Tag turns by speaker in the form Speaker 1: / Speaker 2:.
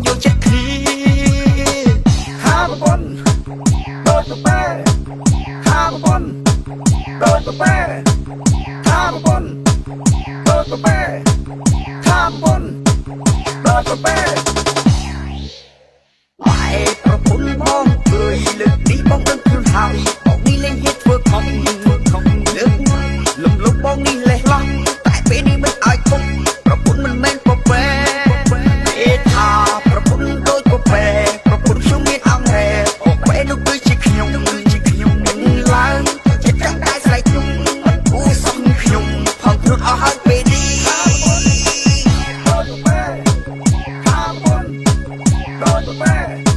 Speaker 1: យល់ចិត្តគ្នា
Speaker 2: ថាប្រពន្ធដូចពពែថាប្រពន្ធដូចពពែថាប្រពន្ធដូចពពែថាប្រពន្ធដូចពពែ
Speaker 1: បែប្រពន្ធបងអើយលើកនេះបងដឹងខ្លួនហើយបងនេះលែងហ៊ានធ្វើខុសធ្វើខុសលើកលំលុបបងនេះលេះលោះតែពេលនេះមិនឲ្យខុសប្រពន្ធមិនមែនពពែគេថាប្រពន្ធដូចពពែប្រពន្ធខ្ញុំមានអង្រែពពែនោះគឺជាខ្ញុំគឺជាខ្ញុំនឹងឡើងចិត្តចង់តែស្រែកខ្ញុំមិនគួរសមខ្ញុំផងខ្លួនអស់ហើយពេលនេះ
Speaker 2: ដូចពពែថាប្រពន្ធដូចពពែ